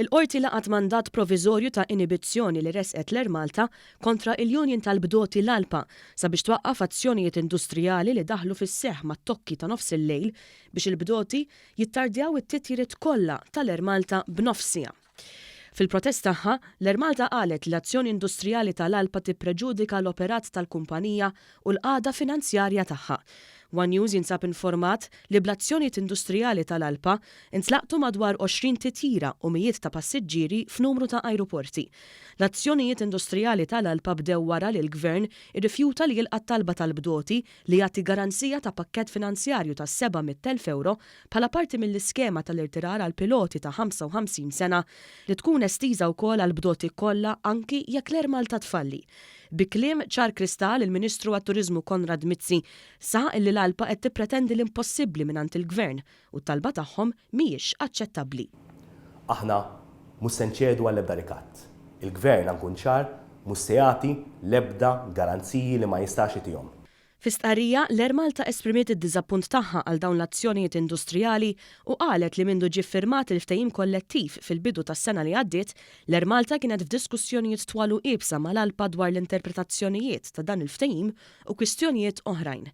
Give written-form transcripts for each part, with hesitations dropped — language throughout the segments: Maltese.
Il-Qorti laqgħet mandat proviżorju ta' inibizzjoni li ressqet l-Air Malta kontra il-union tal-bdoti l-ALPA sabiex twaqqaf azzjonijiet industrijali li daħlu fis-seħħ mat-tokki ta' nofsillejl biex il-bdoti jittardjaw it-titjiriet kollha tal-Air Malta b'nofs siegħa. Fil-protest tagħha, l-Air Malta qalet li l-azzjoni industrijali tal-ALPA tippreġudika l-operat tal-kumpanija u l-qagħda finanzjarja tagħha. One News jinsab informat li bl-azzjonijiet industrijali tal-ALPA ntlaqtu madwar 20 titjira u mijiet ta' passiġġieri f'numru ta' ajruporti. L-azzjonijiet industrijali tal-ALPA bdew wara li l-Gvern irrifjuta li jilqa' t-talba tal-bdoti li jagħti garanzija ta' pakkett finanzjarju ta' 700,000 ewro bħala parti mill-iskema tal-irtirar għal piloti ta' 55 sena li tkun estiża wkoll għall-bdoti kollha anki jekk l-Air Malta tfalli. Bi kliem ċar kristall il-Ministru għat-Turiżmu Konrad Mizzi saħaq illi l-ALPA qed tippretendi l-impossibbli mingħand il-Gvern u t-talba tagħhom mhijiex aċċettabbli. Aħna mhux se nċedu għall-ebda rikatt. Il-Gvern, ħa nkun ċar, mhux se jagħti l-ebda garanziji li ma jistax itihom. Fi stqarrija, l-Air Malta esprimiet id-diżappunt tagħha għal dawn l-azzjonijiet industrijali u qalet li mindu ġie ffirmat il-ftehim kollettiv fil-bidu tas-sena li għaddiet, l-Air Malta kienet f'diskussjonijiet twal u iebsa mal-ALPA dwar l-interpretazzjonijiet ta' dan il-ftehim u kwistjonijiet oħrajn.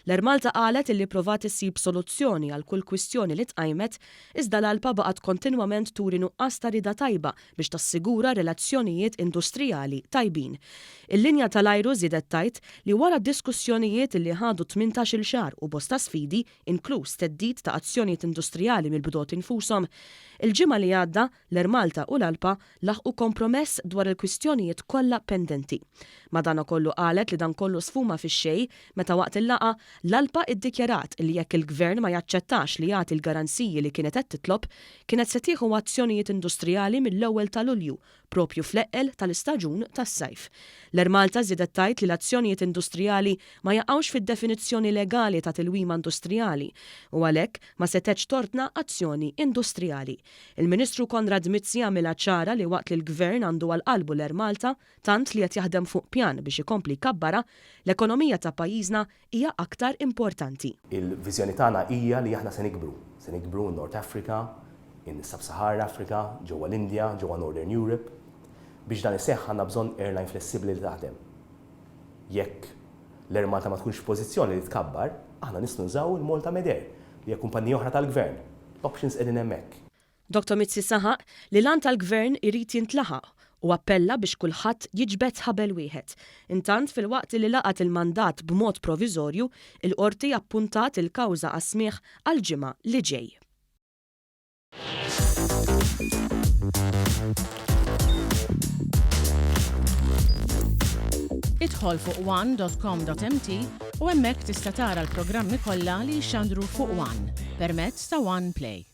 L-Air Malta qalet illi pprovat issib soluzzjoni għal kull kwistjoni li tqajmet, iżda l-ALPA baqgħet kontinwament turi nuqqas ta' rieda tajba biex tassigura relazzjonijiet industrijali tajbin. Il-linja tal-ajru żiedet tgħid li wara diskussjonijiet li ħadu 18-il xahar u bosta sfidi, inkluż theddid ta' azzjonijiet industrijali mill-bdoti nfushom, il-Ġimgħa li għadda, l-Air Malta u l-ALPA laħqu kompromess dwar il-kwistjonijiet kollha pendenti. Madanakollu qalet li dan kollu sfuma fix-xejn meta waqt il-laqgħa, l-ALPA iddikjarat li jekk il-Gvern ma jaċċettax li jagħti l-garanziji li kienet qed titlob, kienet se tieħu azzjonijiet industrijali mill-ewwel ta' Lulju, proprju fl-eqqel tal-istaġun tas-sajf. L-Air Malta żiedet tgħid li l-azzjonijiet industrijali ma jaqgħux fid-definizzjoni legali ta' tilwima industrijali u għalhekk ma setgħetx tordna azzjoni industrijali. Il-Ministru Konrad Mizzi għamilha ċara li waqt li l-Gvern għandu għal qalbu l-Air Malta, tant li qed jaħdem fuq pjan biex ikompli jkabbarha, l-ekonomija ta' pajjiżna hija aktar importanti. Il-viżjoni tagħna hija li aħna se nikbru. Se nikbru in North Africa, in Sub-Saharan Africa, ġewwa l-Indja, ġewwa Northern Europe. Biex dan iseħħ għandna bżonn airline flessibbli li taħdem. Jekk l-Air Malta ma tkunx f'pożizzjoni li tkabbar, aħna nistgħu nużaw il-Malta Med Air, li hija kumpanija oħra tal-Gvern. L-options qegħdin hemmhekk. Dottor Mizzi saħaq li l-għan tal-Gvern irid jintlaħaq u appella biex kulħadd jiġbed ħabel wieħed. Intant filwaqt li laqgħet il-mandat b'mod proviżorju, il-Qorti appuntat il-kawża għas-smigħ għall-Ġimgħa li ġej. Idħol fuq one.com.mt u hemmhekk tista' tara l-programmi kollha li jixxandru fuq One permezz ta' One Play.